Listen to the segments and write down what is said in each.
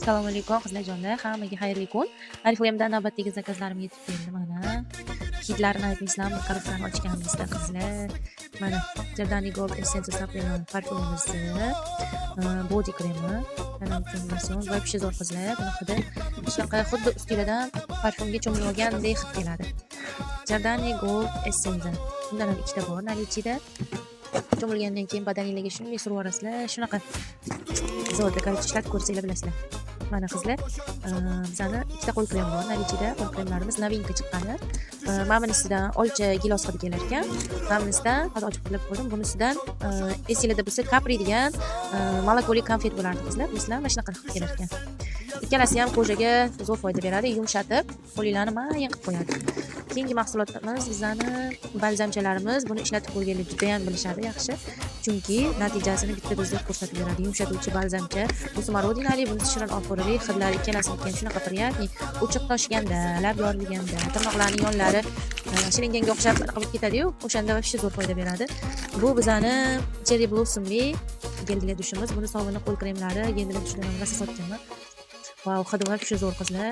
Assalomu alaykum, qizlarjonlar, hammaga xayrli kun. Oriflame'dan navbatdagi zakazlarim yetib keldi mana. Hidlarini aytmaysizlarmi, korobkani ochganimizda, qizlar. Mana Giordani Gold Essence Supplement parfyumimizni, body kremi, tana uchun losyon, вообще zo'r, qizlar. Buni hidi shunaqa, xuddi ustinglardan parfyumga cho'milib olgandek hid keladi. Giordani Gold Essence. Bundan ham ikkita bor наличие da. Cho'milgandan keyin badaninglarga shunday surib yuborasizlar, shunaqa zo'rda, короче, ishlatib ko'rsanglar, bilasizlar. Mana, qizlar, bizani ikkita qo'l krem bor наличие da. Qo'l kremlarimiz новинка chiqqani. Mana bunisidan olcha, gilos hidi kelar ekan. Mana bunisidan hozir ochib hidlab ko'rdim. Bunisidan, esinglarda bo'lsa, Capri degan молоко li konfet bo'lardi, qizlar. Bunisidan mana shunaqa hid kelar ekan. Ikkalasi ham кожа ga zo'r foyda beradi, yumshatib, qo'linglarni mayin qilib qo'yadi. Keyingi mahsulotimiz bizani balzamchalarimiz. Buni ishlatib ko'rganlar judayam bilishadi yaxshi. Chunki natijasini bitta do'zda ko'rsatib beradi. Yumshatuvchi balzamcha. Bu смородина li, bunisi shirin olxo'rili. Hidlari ikkalasini ham shunaqa приятный. Uchiq toshganda, lab yorilganda, tirnoqlarning yonlari shilinganga o'xshab anaqa bo'lib ketadi-yu, o'shanda вообще zo'r foyda beradi. Bu bizani Cherry Blossomli гель для душ imiz. Buni sovuni, qo'l kremlari, гель для душ dan rosa sotganman. Vau, hidi вообще zo'r, qizlar.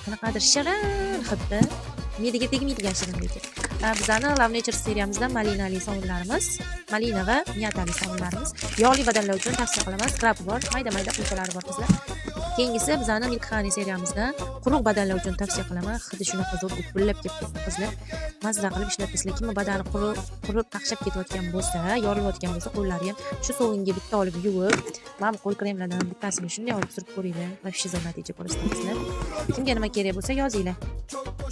Qanaqadir shirin hidda. Me'daga tegmaydigan shirinligi. Bizani Love Nature seriyamizdan malinali sovunlarimiz, malina va мята li sovunlarimiz. Yog'li badanlar uchun tavsiya qilaman. Skrab bor, mayda-mayda qulchalari bor, qizlar. Keyingisi bizani Milk Honey seriyamizdan quruq badanlar uchun tavsiya qilaman. Hidi shunaqa zo'r, gupillab kelib turibdi, qizlar. Mazza qilib ishlatasizlar. Kimni badani qurib, qurib qaqshab ketayotgan bo'lsa, yorilayotgan bo'lsa, qo'llari ham shu sovunga bitta olib yuvib, mana bu qo'l kremlardan bittasini shunday olib surib ko'ringlar. Вообще zo'r natija ko'rasizlar, qizlar. Kimga nima kerak bo'lsa, yozinglar.